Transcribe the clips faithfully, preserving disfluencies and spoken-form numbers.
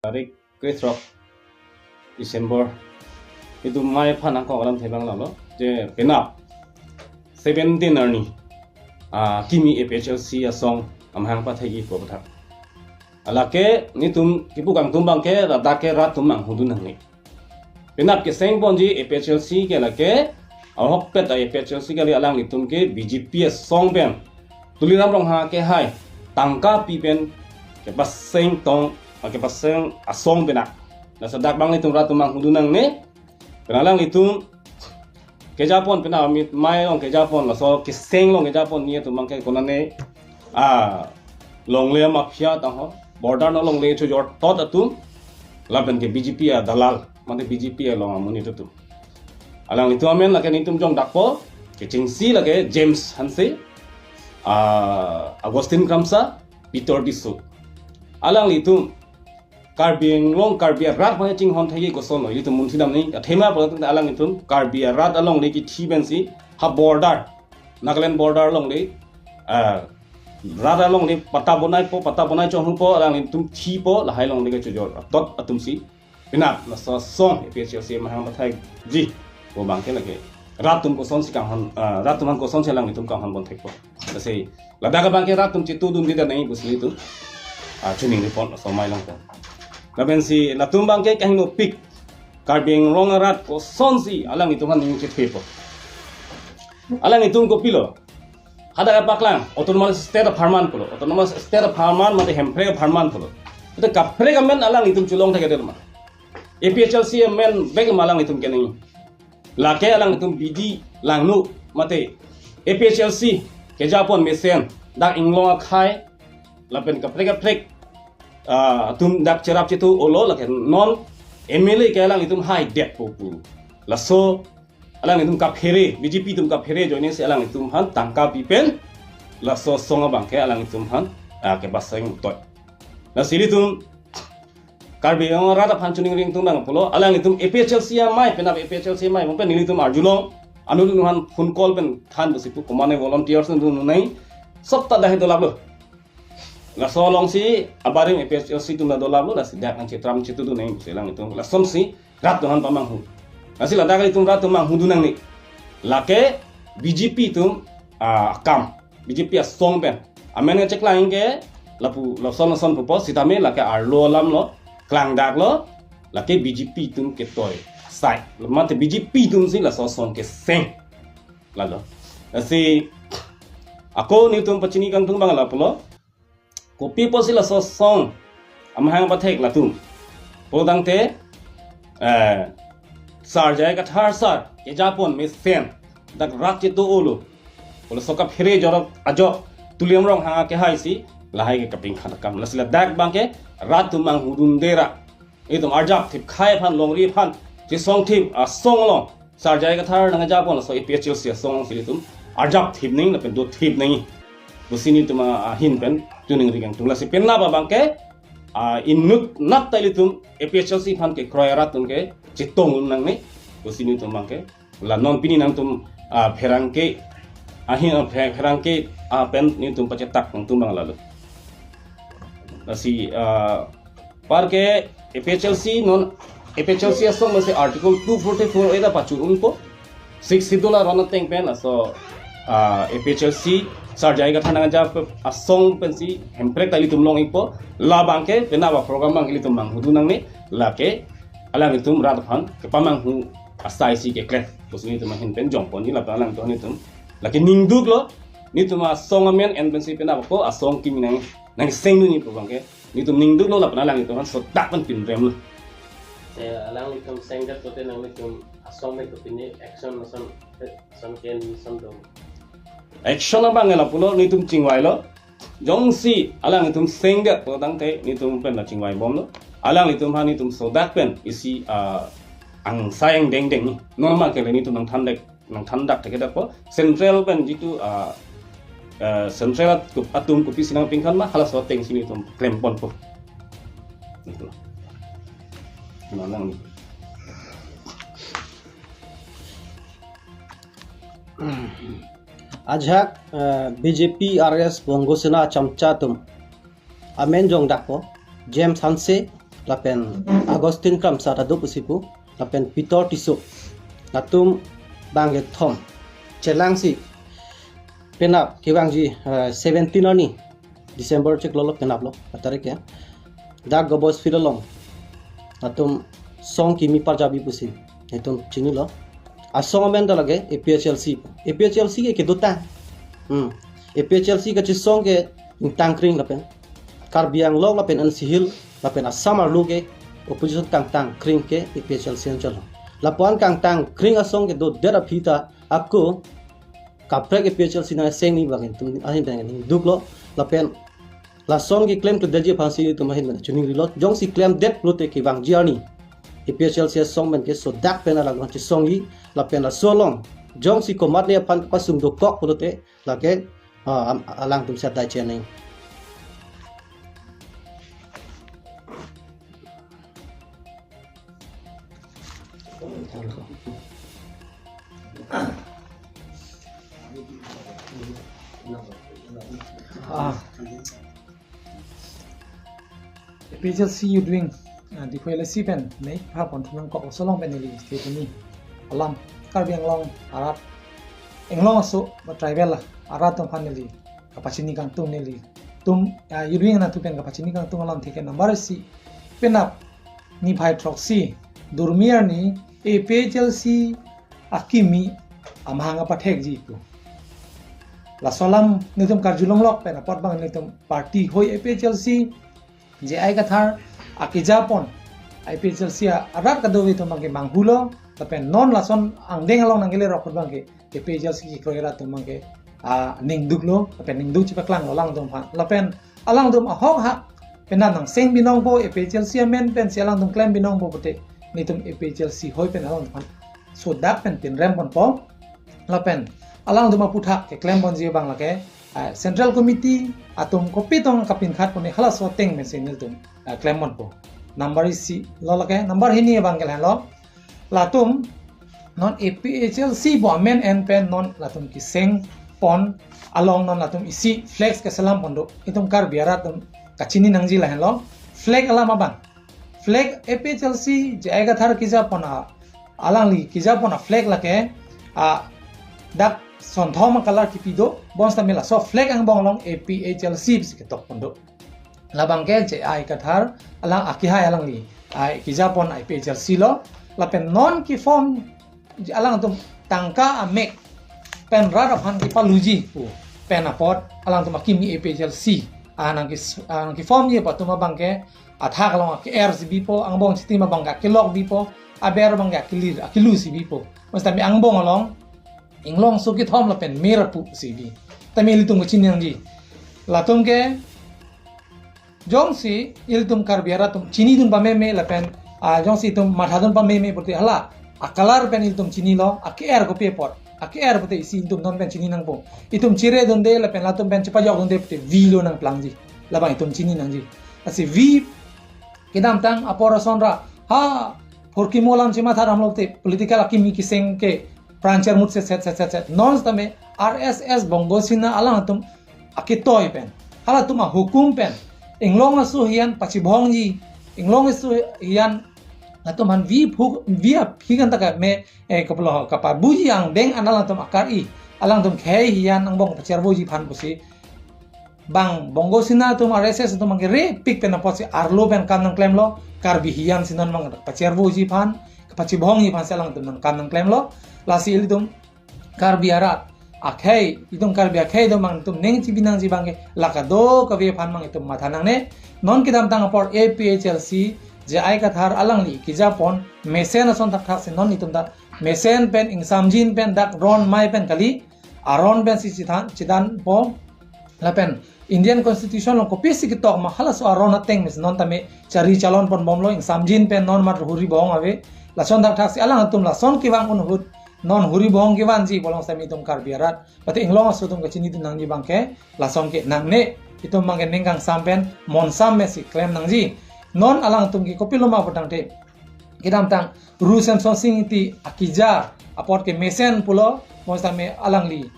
Tarik krethrok December, itum amei aphan nangkok alam thebang lalo je penap seventeen arni, ah, kimi A P H L C asong amahang pathekji pu aputhak. Lake netum kipu kangtum abangke ladak ke rat atum manghu dun nangne. Penap keseng ponji A P H L C ke lake, ahokpet A P H L C kali, alanglitum ke B J P asong pen, Tuliram Ronghang kehai tangka pi pen kepaseng tong, kepaseng asong pen a. Laso dak abang netum rat atum manghu dun nangne. Pen alanglitum kejapon, penap amei along kejapon, laso keseng along kejapon, netum abangke konane, ah, longle mafia tangho, border along longle chojor tot atum, lapen ke B J P adalal, mate B J P along amonit atum. Alanglitum amen lake netum jongdakpo, kechengsi lake James Hanse, ah, Augustine Kramsa, Peter Tisso. Alanglitum Karbi Anglong, Karbi arat aphan chinghon thekji kosonlo, itum munthi damnang. Athema apot alanglitum Karbi arat alongle kithi pensi ha border, Nagaland border alongle, ah, rat alongle patta bonaipo, patta bonai chonghupo, alanglitum thipo, lahai alongle kechojor tot atumsi penap laso asong A P H L C amahang pathekji pu abangke lake rat atum kosonsi kanghon, ah, rat atum aphan kosonsi alanglitum kanghon pon thekpo. Lasi ladak abangke rat atum chetudun dida nangji pusi netum, ah, choningri pon laso amei along pen. Lapensi latum abangke kahingno pik, Karbi Anglong arat kosonsi alanglitum aphan ning chethepo. Alanglitum kopilo, hadak kapaklang autonomous state apharman pulo, autonomous state apharman mate Hemprek apharman pulo. Ate kaprek amen alanglitum cholong thekthedet ma? A P H L C amen bek ma alanglitum kenangji? Lake alanglitum bidi langno mate A P H L C kejapon mesen dak inglong akhei lapen kaprek kaprek, ah, atum dak cherap chetu olo, lake non M L A ke alanglitum haidetpo pu. Laso alanglitum kaphere, B J P atum kaphere ajoinesi alanglitum aphan tangka pi pen laso asong abangke alanglitum aphan, ah, kepaseng utoi. Lasi ilitum Karbi Anglong arat aphan choningri ingtung abang pulo, alanglitum A P H L C amei, penap A P H L C amei, mo pen nelitum arjulong, anut anut aphan phone call pen than pusi pu, komane volunteers nangdun nangji, sopta dahai dolaplo. Laso alongsi abarim A P H L C atum ta dolaplo, lasi dak nangchetram chetudun nangji pusi alanglitum lasonsi rat atum aphan pamanghu. Lasi ladak ilitum rat atum manghu dun nangne. Lake B J P atum, ah, akam, B J P asong pen amen kacheklang ke lapu lason lason pupo, sitame lake arlo alamlo, klangdaklo, lake B J P atum ketoi asai, mate B J P atumsi laso asong keseng. Lalo. Lasi ako netum pachini kangtung abang lapulo, kopi pusi laso asong amahang pathek latum pulotangte, eh, Sar J I Kathar sar kejapon mesen dak rat chetu olo, pu laso kaphere jorok ajok Tuliram Ronghang kehaisi lahai ke kapingkhan akam. Lasi ladak abangke rat atum manghu dunde ra, itum arjap thip, khei aphan longri aphan chesong thip asong along, Sar J I Kathar nangkejapon laso A P H L C asong alongsi ilitum arjap thip nangji lapen do thip nangji pusi netum ahin pen choningri ingtung. Lasi penap abangke, ah, inut nat ta ilitum A P H L C aphan kekroi arat atum ke chetong nangne pusi netum abangke la non pini nangtum, ah, pherangke ahin, ah, phe-, pherangke, ah, pen netum pachetak ingtung abang lalo. Lasi, ah, anparke A P H L C non, A P H L C asong masi Article two forty-four A ta pachur unpo. Sixth Schedule aron ateng pen laso, ah, A P H L C Sar J I Kathar nangkejap asong pensi Hemprek ta ilitum long-ikpo. Labangke penap aprogram abang ilitum manghu dun nangne, lake alanglitum rat aphan kepamanghu asaisi keklem pusi netum ahin pen jongponji, lapen alanglitum netum lake ningduklo, netum asong amen en pensi penap ako asong kimi nang, nangseng dunji pu abangke netum ningduklo, lapen alanglitum aphan sodak pen pinremlo. Eh, alanglitum sengdet pote nanglitum asong pen kopine action lason, eh, lason ke-en lason do? Action abang lapulo, netum chingvailo. Jongsi alanglitum sengdet pulotangte netum pen la chingvaibomlo. Alanglitum aphan netum sodak pen isi, ah, angsai angdeng dengji. Non abangke le netum nangthandek, nangthandak thekthedetpo. Central pen jitu, ah, eh, Central at-, atum kopisi nangpingkhan ma, halaso atengsi netum klemponpo. Netum. Nang, nang. Ajahak, eh, B J P, R S, Bongo Sena, Chamcha atum amen jongdakpo, James Hanse, lapen Augustine Kramsa ta do pusi pu, lapen Peter Tisso, latum bang kethom chelangsi penap kevangji, eh, seventeen arni December chiklo lo, penaplo atarik ke, dak Gobos Field along latum song kimi parjabi pusi itum chinilo. Asong amen ta lake A P H L C. A P H L C ke kedotang. Hmm. A P H L C kachesong ke ingtangkring lapen Karbi Anglong lapen N C Hills lapen Assam arlo ke opposition kangtangkring ke A P H L C anchot lo. Lapuan kangtangkring asong kedodet aphi ta ako kaprek A P H L C nangchesengji abang itum ahin pen ningduklo, lapen lason keklem kledetji aphansi itum ahin pen chiningrilo. Jongsi klemdet pulote kevangji arni A P H L C asong pen ke sodak pen alang chesongji, lapen laso along jongsi komatne aphan pasung dokok pulote lake, ah, am-, alangtum si adai cheneng. Ah. A P H L C youth wing, ah, Diphu L A C pen, nei, ha pon thunang kok solong pen neli state ni. Alam, Karbi Anglong arat, Anglong aso, ba tribal arat atum aphan neli kapachini kangtung nelitum, ah, youth wing anatthu pen kapachini kangtung alamthe ke number isi, penap niphai throksi, Durmi arni A P H L C akimi amahang apathekji pu. Laso alam nelitum karjulonglok pen apot abang nelitum party hoi A P H L C, J I Kathar akejapon A P H L C arat kadokave atum abang ke manghulo, lapen non lason angdeng along nangkelerok apot abang ke A P H L C kekroi arat atum abang ke, ah, ningduklo, lapen ningduk chepaklanglo alangtum aphan. Lapen alangtum ahok hak penap nangseng binong po, A P H L C amen pensi alangtum klem binong po pulote, nelitum A P H L C hoi pen alangtum aphan sodak pen pinrem ponpo. Lapen alangtum aphuthak keklem ponji abang lake, ah, Central Committee atum kopi tong kapinkhat pon halaso ateng pensi nelitum, ah, klem ponpo. Number isi lo lake, number hini abang ke lahenlo. Latum non A P H L C pu amen en pen non latum keseng pon along non latum isi flex keselam pon do. Itum Karbi arat atum kachini nangji lahenlo. Flex alam abang. Flex A P H L C J I Kathar kejapon a, alangli kejapon a flex lake, ah, dak sonthom a color kipi do, bonsitame laso flex angbong along A P H L C pusi ketok pon do. Labang ke J I Kathar alang akehai alangli, ai, kejapon A P H L C lo, lapen non keform alangtum tangka amek pen rat aphan kepaluji pu pen apot alangtum akimi A P H L C, ah, nangke, ah, nangkeformji pu atum abang ke athak along ake-er si bipo, angbong chitim abang ke akelok bipo, aber abang ke akelir, akelu si bipo. Bonsitame angbong along Inglong aso kethom lapen Mir apu si bi. Tame ilitum kachini nangji. Latum ke jongsi ilitum Karbi arat atum chinidun pameme lapen, ah, jongsi itum mathadun pameme pulote hala a color pen ilitum chinilo, ake-er kopi apot. Ake-er pulote isi itum non pen chini nangpo. Itum chiredunde lapen latum pen chepajokdunde pulote V lo nangplangji. Labang itum chini nangji. Lasi V kedamtang apor ason ra ha phurkimo alam chematha damlo pulote political akimi keseng ke prancher mut set set set set set. Nonsitame R S S Bongo Sena alangtum aketoi pen, halatum ahukum pen Inglong aso hiyan pachibongji, Inglong aso hiyan latum aphan V phuk, V aphi kan ta kame, eh, kaplo kapabuji angdeng an alangtum akar-i, alangtum khei hiyan angbong pachirvoji aphan pusi bang Bongo Sena atum R S S atum abang ke repik pen apotsi arlo pen kam nangklemlo, Karbi hiyan si non abang pachirvoji aphan, kapachibongji aphansi alangtum nang kam nangklemlo. Lasi ilitum Karbi arat akhei, itum Karbi akhei atum abang itum ning chibi nangji abang ke la kadokave aphan abang itum matha nangne. Non kedamtang apor A P H L C J I Kathar alangli kejapon mesen ason thakthaksi non itum ta mesen pen ingsamjin pen dak ron mei pen kali, aron pensi chithan, chithanpo. Lapen Indian Constitution along kopisi ketok ma halaso aron ateng pensi non tame chari chalon ponbomlo, ingsamjin pen non mat huri bong ave. Lason thakthaksi alangtum lason kevang un ahut non huri bong kevanji pu along sitame itum Karbi arat, pati Inglong aso atum kachinidun nangji abang ke lason ke nangne, itum abang ke ning kangsam pen monsam pensi klem nangji. Non alangtum ke kopilo ma pu tangte kedamtang Ru Semsonsing Ingti akeja apot ke mesen pulo, bonsitame alangli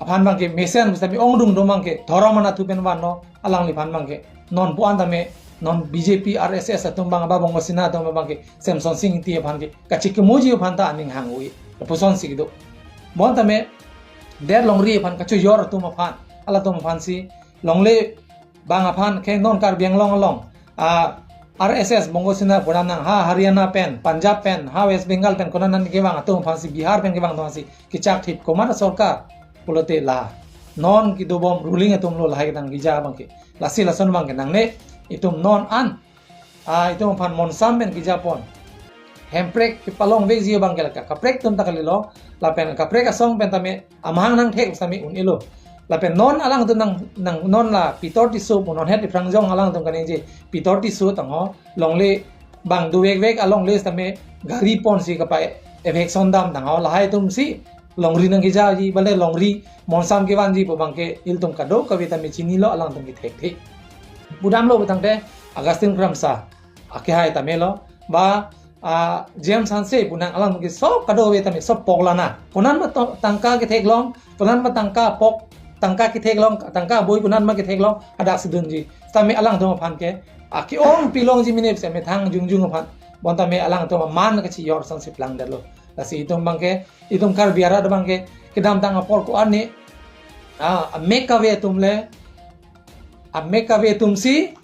aphan abang ke mesen, bonsitame ongdung do abang ke dhorom anatthu pen vanlo, alangliphan abang ke non pu-an tame Non B J P, R S S atum abang, ba Bongo Sena atum abang ke Semson Sing Ingti aphan ke kachikimoji aphan ta aning hang-oi. Lapuson si kedo. Bonta me det longri aphan kachoyor atum aphan, halatum aphan si longle abang aphan ke non Karbi Anglong along, ah, R S S Bongo Sena pu nang ha Haryana pen, Punjab pen, ha West Bengal pen, konat nangkevang atum aphan si, Bihar pen kevang atum aphan si kechak thip komat asorkar pulote la non kedobom ruling atum lo lahai nangkeja abang ke. Lasi lason abang ke nangne, itum non an, ah, itum aphan monsam pen kejapon. Hemprek kepalongvekji abang ke la ka, kaprek atum ta kalilo, lapen kaprek asong pen tame amahang nangthek sami un-elo. Lapen non alangtum nang, nang non la Pitor Tisso pu non het iphrang jong alangtum kaningje Pitor Tisso tangho longle abang dovekvek alongle sitame gari ponsi kapa-eviction dam tangho, lahai atum si longri nangkejaji, bale longri monsam kevanji pu abang ke ilitum kadokave tame chinilo, alangtum kethekthe. Pudamlo putangte Augustine Kramsa akehai tame lo, ba, ah, James Hanse pu nang, alang ke sob kadokave tame sob pok lana. Konat ma to-, tangka ketheklong, konat ma tangka pok, tangka ketheklong, tangka boi konat ma ketheklong, hadak si dunji. Tame alangtum aphan ke, ah, ke-ong pilongji mene sitame thang jongjong aphan. Bonta me alangtum aman kachiyor ason si plangdetlo. Lasi itum abang ke, itum Karbi arat abang ke, kedamtang apor ko-an ne, ah, amek kave atum le, amek kave atum si,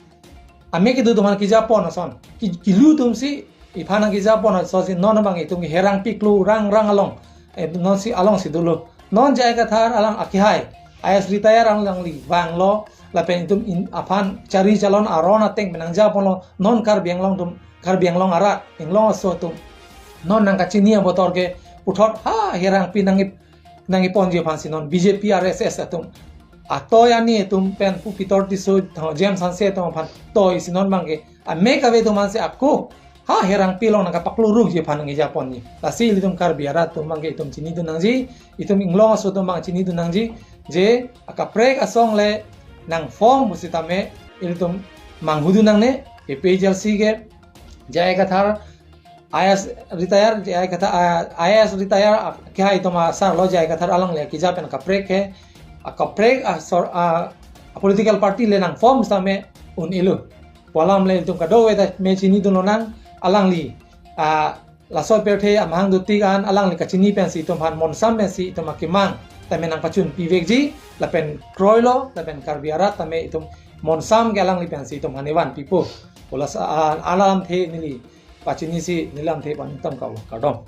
amek kedo atum aphan kejapon ason. Ki-, kilu atum si, iphan nangkejapon ason si non abang itum ke Herang Piklo rang rang along. Eh, non si along si dolo. Non J I Kathar alang akehai, I A S retire alangli vanglo, lapen itum in aphan chari chalon aron ateng pen nangjaponlo, non Karbi Anglong atum, Karbi Anglong arat, Inglong aso atum. Non nangkachini abotor ke puthot ha Herang Pi nangip nangkeponji aphan si non B J P R S S atum atoi ani atum pen pu Pitor Tisso, tho James Hanse atum aphan toi si non abang ke amek kave atum aphan si ako ha Herang Pi along nangkapaklo ruji aphan nangkejaponji. Lasi ilitum Karbi arat atum abang ke itum chinidun nangji, itum Inglong aso atum abang chinidun nangji, je akaprek asong le nangform pusitame ilitum manghudun nangne, A P H L C ke, J I Kathar, I A S retire, J I Kathar, ah, I A S retire, ah, akehai atum asar lo J I Kathar alangli keja pen kaprek ke, ah, kaprek, ah, sor-, ah, political party le nangform sitame un-elo. Pu alam le itum kadokave tame chinidun lonang, alangli, ah, laso pirthe amahang dotik an alangli kachini pensi itum aphan monsam pensi itum akemang tame nangpachunpivekji, lapen kroilo, lapen Karbi arat tame itum monsam ke alangli pensi itum aphan evan pipo. Pu lasi, ah, alamthe neli pachini si neli lamthe pen itum kau kardom.